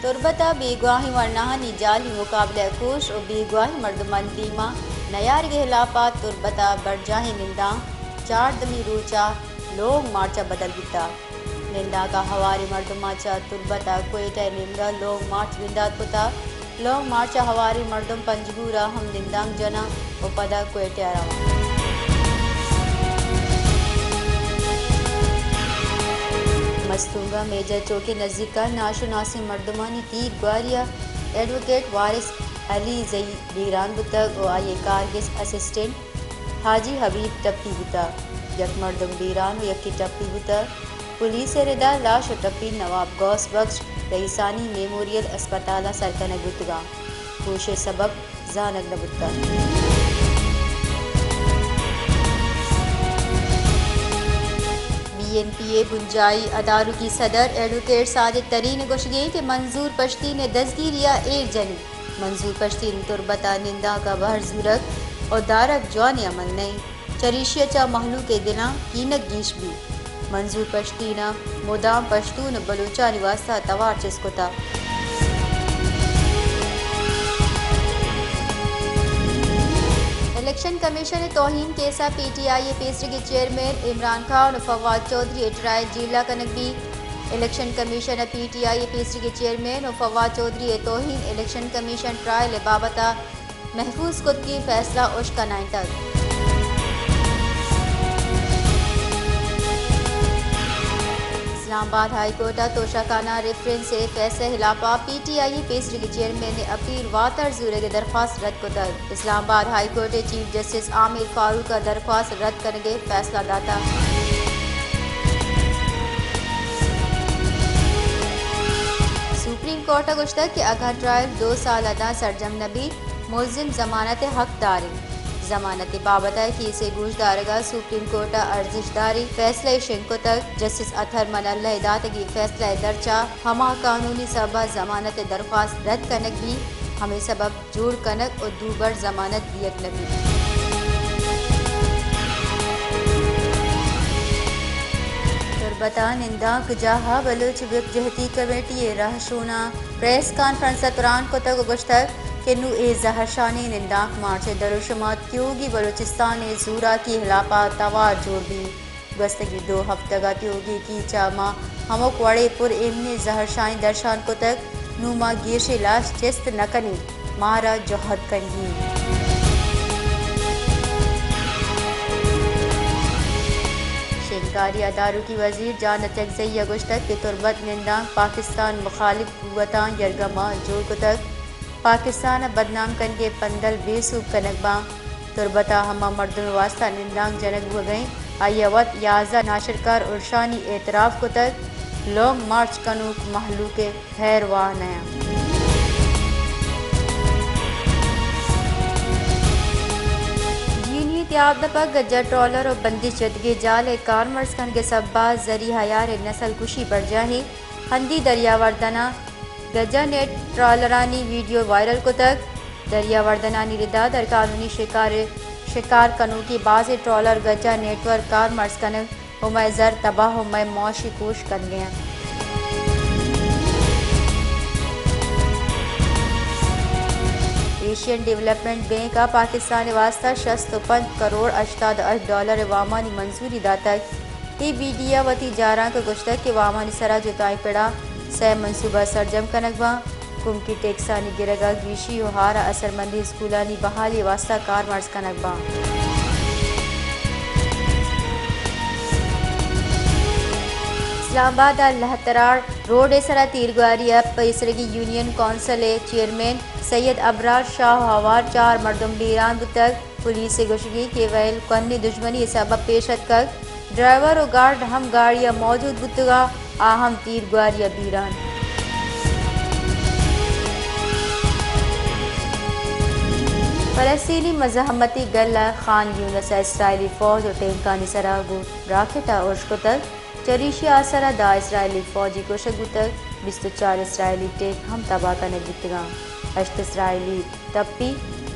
تربت ءَ بیگواھیں ورناھانی جعلی مقابلہ کش ءُ بیگواھیں مردمانی دیما نیارگ ءِ ھلاپ ءَ تربت ءَ برجاھیں نندانک چاردھمی روچ ءَ لانگ مارچ ءَ بدل بوتگ۔ نندانک ءَ ھواریں مردماں چہ تربت ءَ کوئٹہ ءِ نیمگ ءَ لانگ مارچ بندات کتگ۔ لانگ مارچ ءَ ھواریں مردم پنجگور ءَ ھم نندانک جناں ءُ پدا کوئٹہ ءَ رواں۔ مستونگ ءِ میجر چوک ءِ نزیک ءَ ناشناسیں مردمانی تیر گواری ءَ ایڈووکیٹ وارث علی زئی بیران بوتگ ءُ آئی ءِ کارگس اسسٹنٹ حاجی حبیب ٹپی بوتگ۔ یک مردم بیران ءُ یکے ٹپی بوتگ۔ پولیس ءِ ردا لاش ءُ ٹپی نواب غوث بخش رئیسانی میموریل اسپتال ءَ سر کنگ بوتگاں۔ کوش ءِ سبب زانگ نہ بوتگ۔ بی این پی ءِ بنجاھی ادارکی صدر ایڈووکیٹ ساجد ترین ءِ گوشگ اِنت کہ منظور پشتین ءِ دزگیری ءَ ایر جنی۔ منظور پشتین تربت ءَ نندانک ءَ بھر زورگ ءُ دارگ جوانیں عمل نہ اِنت۔ چریشی ءَ چہ مھلوک ءِ دلاں کینگ گیش بیت۔ منظور پشتین ءَ مدام پشتون ءُ بلوچانی واستہ توار چست کتگ۔ الیکشن کمیشن ءِ توھین کیس ءَ پی ٹی آئی ءِ پیسریگیں چیئرمین عمران خان ءُ فواد چوہدری ءِ ٹرائل جیل ءَ کنگ بیت۔ الیکشن کمیشن ءَ پی ٹی آئی ءِ پیسریگیں چیئرمین ءُ فواد چوہدری ءِ توھین الیکشن کمیشن ٹرائل ءِ بابت ءَ محفوظ کتگیں فیصلہ اشکنائینتگ۔ اسلام آباد ہائی کورٹ ءَ توشہ خانہ ریفرنس ءِ فیصلہ ءِ ہلاپ ءَ پی ٹی آئی ءِ پیسریگیں چیئرمین ءِ اپیل واتر زورگ ءِ درخواست رد کتگ۔ اسلام آباد ہائی کورٹ ءِ چیف جسٹس عامر فاروق ءَ درخواست رد کنگ ءِ فیصلہ داتگ۔ سپریم کورٹ ءَ گوشتگ کہ اگاں ٹرائل دو سال ءَ داں سرجم نہ بیت، ملزم ضمانت ءِ حق دار اِنت۔ ضمانت ءِ بابت ءَ کیس ءِ گوشدارگ ءَ سپریم کورٹ ءَ ارزشت داری فیصلہ ءَ شنگ کتگ۔ جسٹس اطہر من اللہ ءِ داتگیں فیصلہ ءِ درچ ءَ ہما قانونی سبب ءَ ضمانت ءِ درخواست رد کنگ بیت، ہمے سبب جوڑ کنگ ءُ دوبر ضمانت دیگ نہ بیت۔ تربت ءَ نندانک جاہ ءَ بلوچ یکجہتی کمیٹی ءِ رہشوناں پریس کانفرنس ءَ تران کتگ ءُ گوشتگ کہ نوں اے زہرشانی نندانک مارچ ءِ دروشم ءَ تیوگی بلوچستان ءِ زوراکی ءِ ہلاپ ءَ توار جوڑ بیت۔ گوستگیں دو ہفتگ ءَ تیوگیں کیچ ءَ ما ہمک وڑ ءَ پر ایمنی زہرشانی درشان کتگ، نوں ما گیشیں لاش چست نہ کنیں، مارا جہد کنگی اِنت۔ شنگکاری ءِ داروکی وزیر جان اچکزئی ءَ گوشتگ کہ تربت نندانک پاکستان مخالف قوتاں یرغمال جوڑ کتگ، پاکستان ءَ بدنام کنگ ءِ پندل بے سوب کنگ باں۔ تربت ءَ ہما مردم ءِ واستہ نندانک جنگ بوگ ءَ اِنت، آئی ءَ وت یازدہ ناشرکار ارشانی اعتراف کتگ، لانگ مارچ کنوک مہلوک ءِ خیر واہ نہ اَنت۔ جیونی تیاب دپ ءَ گجا ٹرالر ءُ بندش جتگیں جال ءِ کارمرز کنگ ءِ سبب ءَ زری ہیار ءِ نسل کشی برجاہ اِنت۔ ہندی دریاوردناں گجا نیٹ ٹرالرانی ویڈیو وائرل کتگ۔ دریاوردنانی ردا در قانونی شکار، شکار کنوکیں بازیں ٹرالر گجا نیٹ ورک کارمرز کنگ ءُ مئے زر تباہ ءُ مئے معاشی کوش کنگ ءَ اَنت۔ ایشین ڈویلپمنٹ بینک ءَ پاکستان ءِ واستہ شست ءُ پنچ کروڑ ہشتاد ءُ ہشت ڈالر ءِ وامانی منظوری داتگ۔ اے بی ڈی ءَ وتی جارانک ءَ گوشتگ کہ وامانی سرا جتائیں پڑا سئے منصوبہ سرجم کنگ باں، کمکی ٹیکسانی گرگ ءَ گیشی ءُ ہار ءَ اثرمندیں اسکولانی بحالی ءِ واستہ کارمرز کنگ باں۔ اسلام آباد ءَ لہتراڑ روڈ ءِ سرا تیرگواری ءَ پیسرگی یونین کونسل ءِ چیئرمین سید ابرار شاہ ءُ ہوار چار مردم بیران بوتگ۔ پولیس ءِ گوشگ اِنت کہ ویل کوھنیں دژمنی ءِ سبب ءَ پیش اتکگ۔ ڈرائیور ءُ گارڈ ہم گاڑی ءَ موجود بوتگ ءُ آ ہم تیرگواری ءَ بیران۔ فلسطینی مزاحمتی گل ءَ خان یونس ءَ اسرائیلی فوج ءُ ٹینکانی سرا گوں راکٹ ءَ ارش کتگ۔ چریشی ءَ آسر ءَ دہ اسرائیلی فوجی کشگ بوتگ، بیست ءُ چار اسرائیلی ٹینک ہم تباہ کنگ بوتگ اَنت۔ ہشت اسرائیلی ٹپی۔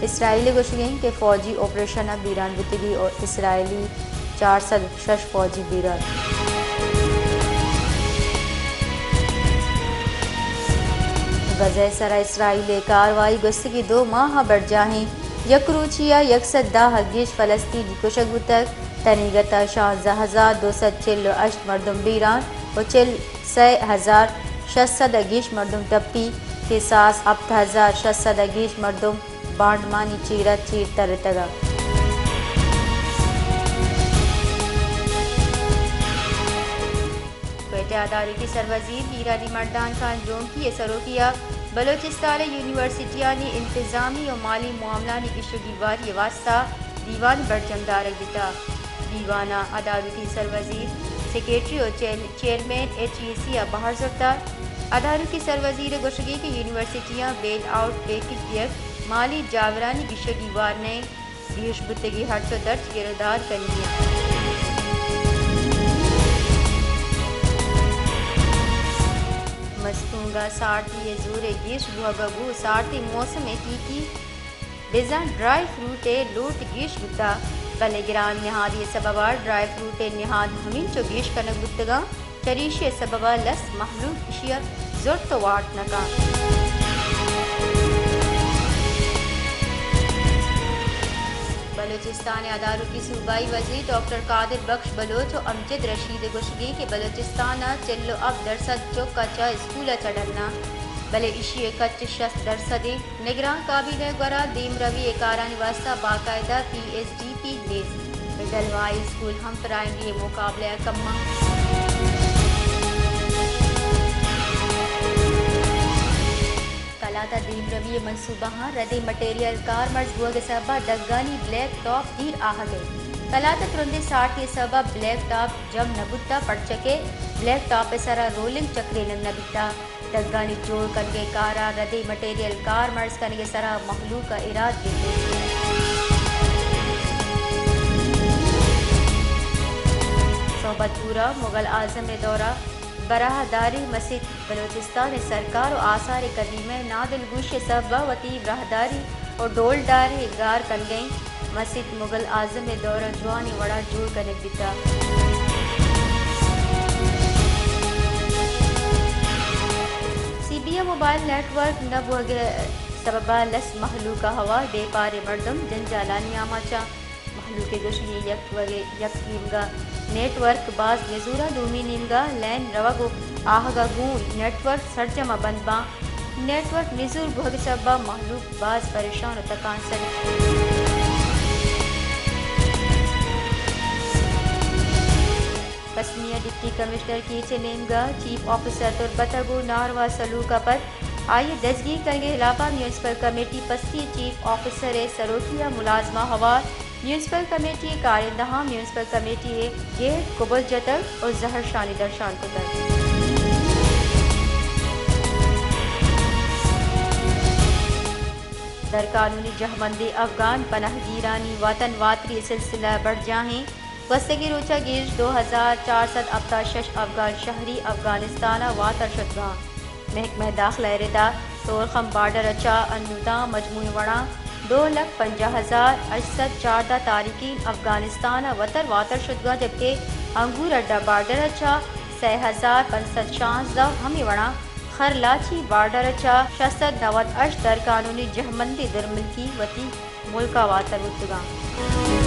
اسرائیل ءِ گوشگ اِنت کہ فوجی آپریشن ءَ بیران بوتگی ءُ اسرائیلی چار سد ءُ شش فوجی بیران۔ غزہ ءِ سرا اسرائیل ءِ کاروائی گوستگیں دو ماہ ءَ برجاہیں، یک روچی ءَ یک سد دہ ءَ گیش فلسطینی کشگ بوتگ، تنیگت ءَ شانزدہ ہزار دو سد چل ءُ ہشت مردم بیران ءُ چل، سئے ہزار شش سد ءَ گیش مردم ٹپی، کساس ہپت ہزار شش سد ءَ گیش مردم بانڈمانی چیر ءَ چیر ترتگ انت۔ کوئٹہ ءَ ادارکی سروزیر ہیرانی مردان خان جونکی ءِ سروکی ءَ بلوچستان ءِ یونیورسٹیانی انتظامی ءُ مالی معاملانی گیش ءُ گیواری ءِ واستہ دیوان برجم دارگ بیتگ۔ دیوان ءَ ادارکی سروزیر، سیکرٹری ءُ چیئر-، چیئرمین ایچ ای سی ءَ بہر زرتگ۔ ادارکی سروزیر ءِ گوشگ انت کہ یونیورسٹیاں بیل آؤٹ پیکج دیگ مالی جاورانی گیش ءُ گیوار نہ انت، گیش بوتگیں ہرچ ءُ درچ گرودار کنگی انت۔ مستونگ ءَ سارتی ءِ زور ءِ گیش بوگ ءَ گوں سارتی موسم ءِ ٹیکی بزاں ڈرائی فروٹ ءِ لوٹ گیش بوتگ، بلے گران نہادی ءِ سبب ءَ ڈرائی فروٹ ءِ نہاد ہمینچو گیش کنگ بوتگ انت، چریشی ءِ سبب ءَ لس مہلوک ایشی ءَ زرت ءُ وارت نہ کنت۔ بلوچستان ءِ ادارکی صوبائی وزیر ڈاکٹر قادر بخش بلوچ ءُ امجد رشید ءِ گوشگ انت کہ بلوچستان ءَ چل ءُ ہپت درسد چک ءَ چہ اسکول ءَ چہ ڈناں، بلے ایشی ءِ کچ شست درسد انت۔ نگران کابینہ ءِ گورا دیمروی ءِ کارانی واستہ باقاعدہ پی ایس ڈی پی نیست۔ مڈل ءُ ہائی اسکول ہم پرائمری ءِ مقابلہ ءَ کم انت۔ کلات ءَ دیمروی ءِ منصوبہاں ردیں مٹیریل کارمرز بوگ ءِ سبب ءَ ڈگانی بلیک ٹاپ دیر آہگ ءَ انت۔ کلات ءَ ترندیں سارتی ءِ سبب ءَ بلیک ٹاپ جم نہ بوتگ، پرچا کہ بلیک ٹاپ ءِ سرا رولنگ چکرینگ نہ بیتگ۔ ڈگانی جوڑ کنگ ءِ کار ءَ ردیں مٹیریل کارمرز کنگ ءِ سرا مہلوک ءَ ایراد گندیت۔ صحبت پورہ، مغل اعظم ءِ دور ءِ براہداریں مسیت بلوچستان ءِ سرکار ءُ آثار قدیمہ ءِ نادلگوشی ءِ سبب ءَ وتی براہداری ءُ ڈولداری گار کنگ ءَ انت۔ مسیت مغل اعظم ءِ دور ءَ جوانیں وڑ ءَ جوڑ کنگ بیتگ۔ سی بی ءِ موبائل نیٹ ورک نہ بوگ ءِ سبب ءَ لس مہلوک ءَ ہوار، بے پاریں مردم جنجالانی آماچ انت۔ مہلوک ءِ گوشگ انت یک وگے یک نیمگا نیٹ ورک باز نزور ءَ، دومی نیمگا لین روگ ءُ آہگ ءَ گوں نیٹ ورک سرجم ءَ بند باں۔ نیٹ ورک نزور بوگ ءِ سبب ءَ مہلوک باز پریشان ءُ تکانسر انت۔ پسنی ءِ ڈپٹی کمشنر کیچ ءِ نیمگا چیف آفیسر تربت ءَ گوں ناروا سلوک ءَ پد آئی ءِ دزگیر کنگ ءِ ہلاپ ءَ میونسپل کمیٹی پسنی ءِ چیف آفیسر ءِ سروکی ءَ ملازماں ہوار، میونسپل کمیٹی ءِ کارندہاں میونسپل کمیٹی ءِ گیٹ کبل جتگ ءُ زہرشانی درشان کتگ۔ درقانونی جہمندیں افغان پناہگیرانی وطن واتری ءِ سلسلہ برجاہیں۔ گوستگیں روچ ءَ گیش دو ہزار چار سد ہپتاد شش افغان شہری افغانستان ءَ واتر شتگاں۔ محکمہ داخلہ ءِ ردا تورخم بارڈر ءَ چہ انوداں مجموعی وڑاں دو لکھ پنجاہ ہزار ہشت سد چاردہ تارکین افغانستان ءَ وتر واتر شتگاں، جبکہ انگور اڈا بارڈر ءَ چہ سئے ہزار پنچ سد شانزدہ، ہمے وڑاں خرلاچی بارڈر ءَ چہ شش سد نود ہشت درقانونی جہمندیں درملکی وتی ملک ءَ واتر بوتگاں۔